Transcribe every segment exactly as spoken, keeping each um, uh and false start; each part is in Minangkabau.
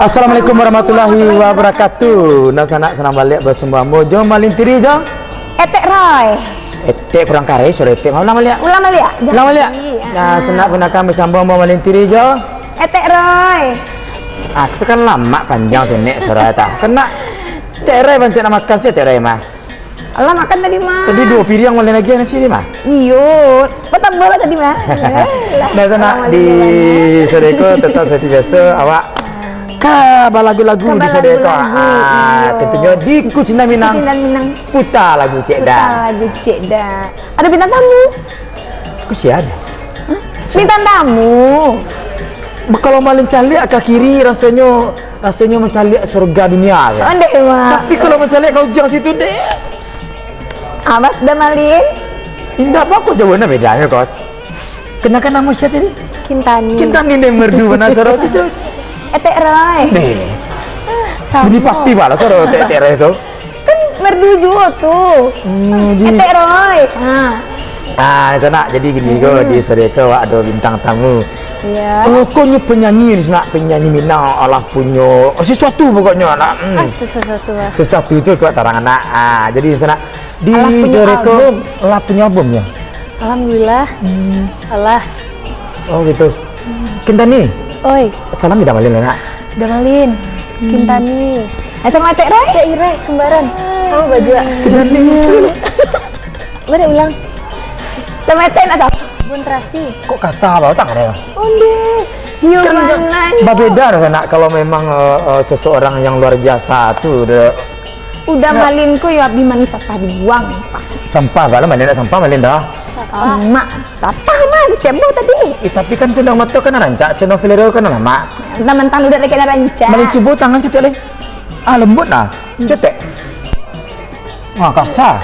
Assalamualaikum warahmatullahi wabarakatuh. Nan sanak, sanang baliak basumba ambo jo Malin Tiri jo Etek Roy. Etek kurang kareh, suaro Etek. Ulang baliak. Ulang baliak. Ulang baliak. Jadi, Nah, ah. sanak, panakan basumba ambo Malin Tiri jo Etek Roy. Ah, itu kan lamak panjang sinek suaro ta. Kena Etek Roy bantuak nak makan si Etek Roy mah. Alah, makan tadi mah. Tadi duo piriang, malin lagi nasi ni mah. Iyo, batambah lah tadi mah. Nah, sanak, di sore ko tetap seperti biasa, awak ka balagu-lagu Ka di sore ko. balagu-lagu, Ah, iyo. tentunya di Kucindan Minang. Kucindan Minang. Puta lagu Cek Puta Da. lagu Cek Da. Ada bintang tamu. Kasian. Bintang tamu. Kalau malin caliak ka kiri, rasonyo, rasonyo mancaliak surga dunia, kan? Ondeh, Mak. Tapi kalau mancaliak ka ujang situ, deh. Abas dah malin. Indak apa kok, jauh nah bedanyo, kok. Kenakan namo sia tadi? Kintani. Kintani deh, merdu bana suaro cucu. Etek Roy. Deh. Sama. Bunyi pati bala suaro Etek, Etek Roy tu. Kan merdu juo tu. Hmm, di Etek Roy. Ha. Ah, sanak, jadi gini ko, Hmm. di sore ko awak ado bintang tamu. Iya. Oh, ko nyo penyanyi di sanak, penyanyi Minang, alah punyo sesuatu pokoknyo, nak. Hmm. Ah, sesuatu, ah. Sesuatu tu ko tarang, nak. Ah, jadi sanak, di Alah punyo sore ko, album. alah punyo album nyo. Alhamdulillah. Hmm. Alah. Oh, gitu. Kintani. Oi. Salam tidak malin, nak? Dah malin. Hmm. Kintani. Eh, sama Etek Roy? Etek Roy, kembaran. Sama baju. Kintani. Balik ulang. Sama Etek nak sama? Bun Terasi. Kok kasar bau tangan dia? Ondeh. Yo, Kan mana? babeda dah, nak, kalau memang, eh, eh, seseorang yang luar biasa tu, dia Udah Nak. malin ko yo abih mani sampah dibuang, Pak. Sampah, kalau malin nak sampah, malin dah. Sampah. Mak, sampah mah, kecebo tadi. Eh, tapi kan condong mato kan rancak, condong selero kan lamak. Mentang-mentang udah lagi nak rancak. Malin cubo tangan saketek lai. Ah, lembut nah. Hmm. Cetek. Wah, kasar.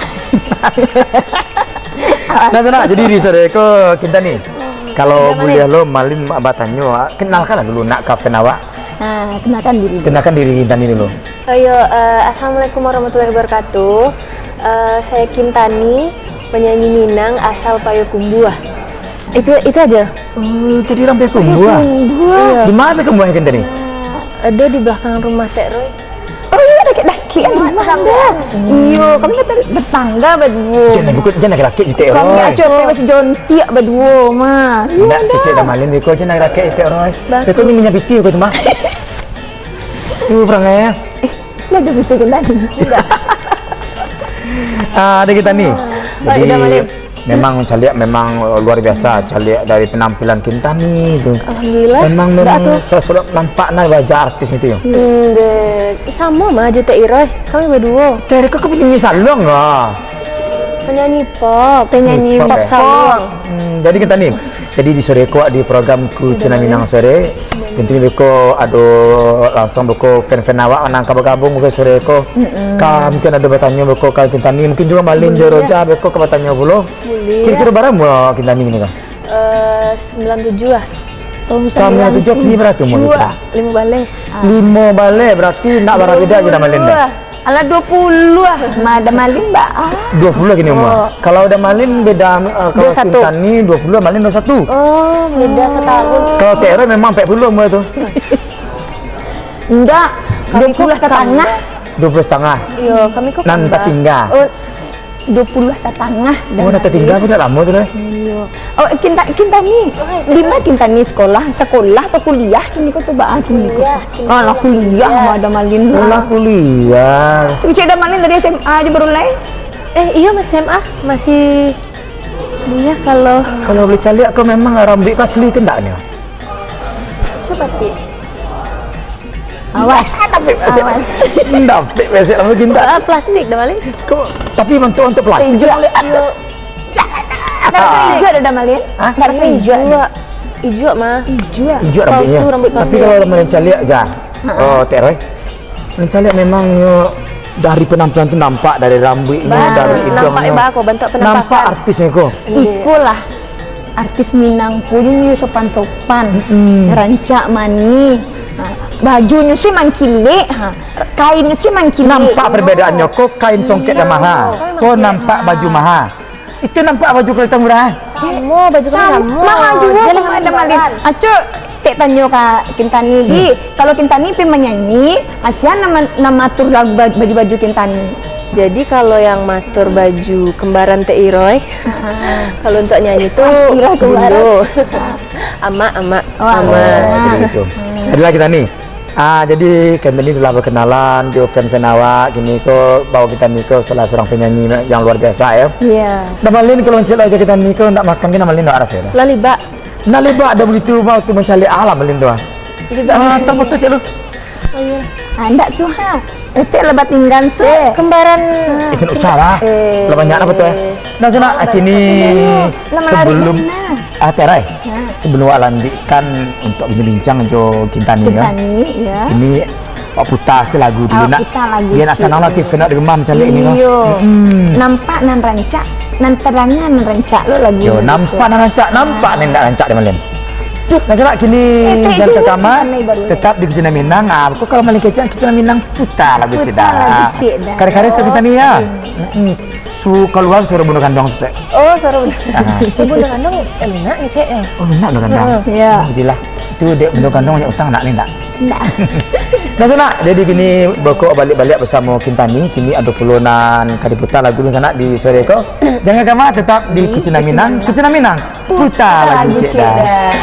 Nah, tu nak, jadi di sore ko Kintani. Kalau Udah malin. buliah lo, malin batanyo, ah, kenalkanlah dulu nak ka fan awak. Ha, kenalkan diri dulu. Kenalkan diri Kintani dulu. Oh, yo, eh, Assalamualaikum warahmatullahi wabarakatuh. Eh, saya Kintani, penyanyi Minang asal Payokumbuah. Itu, itu aja. Oh, jadi urang Payokumbuah? Payokumbuah. Iya. Di mana Payokumbuah, Kintani? Ada di belakang rumah Tek Roy. Oh, iya, dakek-dakek kan rumah anda. Iya, kami kan tadi bertangga berdua. Jangan ikut, jangan laki-laki je, Tek Roy. Kami aja masih jontiak berdua mah. Ndak, kecek dah malin beko je nak rakyat Etek Roy. Bagus. Beko ni minyak piti beko tu mah. Tu perangai ya. Eh, lah dah betul kan tadi. Tidak. Ah, ada kita ni. Ah, Jadi, udah malin. memang caliak memang luar biasa caliak dari penampilan Kintani tu. Alhamdulillah. Memang, Ndak memang tu. sesuatu nampak nah wajah artis itu yo. Hmm, deh. Sama mah aja Tek Roy. Kami berdua. Tek Roy kau penyanyi salon lah. Penyanyi pop. Penyanyi Pop, pop eh? salon. Hmm, jadi kita ni, jadi di sore ko di program Ku Cina Minang Sore, tentunya beko ado langsung beko fan-fan awak nan ka bagabung beko sore ko. Mm-mm. Ka mungkin ado batanyo beko ka Kintani, mungkin juga Malin jo Boleh. Roja beko ka batanyo pulo. Boleh. Kira-kira bara umur Kintani ni kan? Eh, sembilan tujuh lah. Tahun Sambilan tujuh kini bara umur Jua, kita? lima baleh. Ah. Lima baleh, berarti nak bara beda je dah Malin dah. Alah, dua puluh lah. Ma, dah malin, Mbak. Ah. Dua puluh kini umur. Oh. Kalau dah malin beda, eh, kalau Dua satu. Sintan ni dua puluh, malin dua satu. Oh, beda setahun. Kalau Tek Roy memang empat puluh umur tu. Enggak, Kami dua puluh kok setengah. Dua puluh setengah. Iya, kami kok Nan kembar. tertinggal. Oh, dua puluh setengah dah Oh, nak malin. tertinggal pun tak lama tu lah. Iya. Oh, Kinta-, Kintani. Oh, hai, Di mana Kintani sekolah? Sekolah atau kuliah kini ko tu, Mbak? Ah, kini ko. Kuliah, kini Oh, lah ko. kuliah, Kuliah. mah ada malin. Alah, Ah. kuliah. Tu cik dah malin dari S M A aja baru lai. Eh, iya, masih S M A, masih kuliah kalau Kalau boleh caliak kau memang rambuik kau asli tu ndak ni? Coba, Cik. Awas. Tapi besek. Awas. Ndak, besek langsung cinta. Ah, plastik dah malin. Kau, tapi bentuk-bentuk plastik Pijak. je boleh ada. Iya. Ndak rasa Ah. ijuk ada dah malin? Hah? Ndak rasa Iya, ijuk. ijuk. Ijuk mah. Ijuk. Ijuk rambutnya. Palsu rambut Tapi palsu. kalau orang malin caliak aja. Ha. Oh, Tek Roy. Malin caliak memang yo dari penampilan tu nampak, dari rambutnya, Bah, dari nampak hidungnya. bah, kok bentuk penampakan. Nampak artisnya kok. Iya. Ikolah artis Minang ko nyo sopan-sopan, Mm-mm. rancak mani. Ha, bajunyo si mangkilek, ha, kainnyo si mangkilek. Nampak perbedaannyo kok, kain songket Iya. dan maha. Kok nampak baju maha. Itu nampak baju kereta murah, eh? Sama, baju kami Sama, sama. maha juga Dia sama lagi ada malin. lebaran. Acok, Tanyo ka Kintani, Di, kalau Kintani pi manyanyi, a sia nan ma-, nan maatur lagu ba-, baju-baju Kintani? Jadi kalau yang maatur baju kembaran Tek Iroi, kalau untuk nyanyi tu Iroi kembaran. Bundo. Amak, amak. Oh, amak. Amak. Jadi itu. Adalah Kintani. Ah, jadi Kintani telah berkenalan jo fan-fan awak, kini ko bawa Kintani ko salah seorang penyanyi yang luar biasa, ya. Iya. Nah, Malin, kalau cek lah Kintani ko nak makan, kan Malin nak rasa, ya? Lah libak. Nah, libak dah begitu, mau tu mencari alam, Malin tu, ah. Libak. Ah, tak betul, cek lu. Oh, iya. Ah, ndak tu, ha. Etek lah batinggan se. Kembaran. Eh, sen usah lah. Eh. Lah banyak apa tu, eh? Nah, sana, kini sebelum, ah, Terai. Sebelum awak lanjutkan untuk bincang-bincang jo Kintani, ya. Kintani, ya. Kini awak puta se lagu dulu, nak. Puta lagu. Biar nak sanang lah, Tiff, nak demam caliak ni, kan. Iyo. Mm-mm. Nampak nan rancak, nan tadanga nan rancak lo lagu. Yo, nampak nan rancak, nampak nan ndak rancak di Malin. Nah, sana kini, eh, jangan ka kamar, tetap di Kucindan Minang. Ah, kok kalau Malin kecek, Kucindan Minang puta lagu cik dah. Puta lagu cik dah. Kare-kare sa Kintani, ya. Mm-mm. Su kaluar suaro bundo kanduang, Sek. Oh, suaro bundo. Ah. Bundo kanduang, eh, lunak ni, Cek, ya? Oh, lunak bundo kanduang. Heeh. Ya. Alhamdulillah. Itu dek bundo kanduang banyak utang, nak ni, ndak? Ndak. Nah, sana, jadi kini beko baliak-baliak basamo Kintani, kini ado pulo nan ka diputa lagu ni, sana, di sore ko. Jangan ka kamar, tetap di Kucindan Minang. Kucindan Minang, puta lagu cik dah.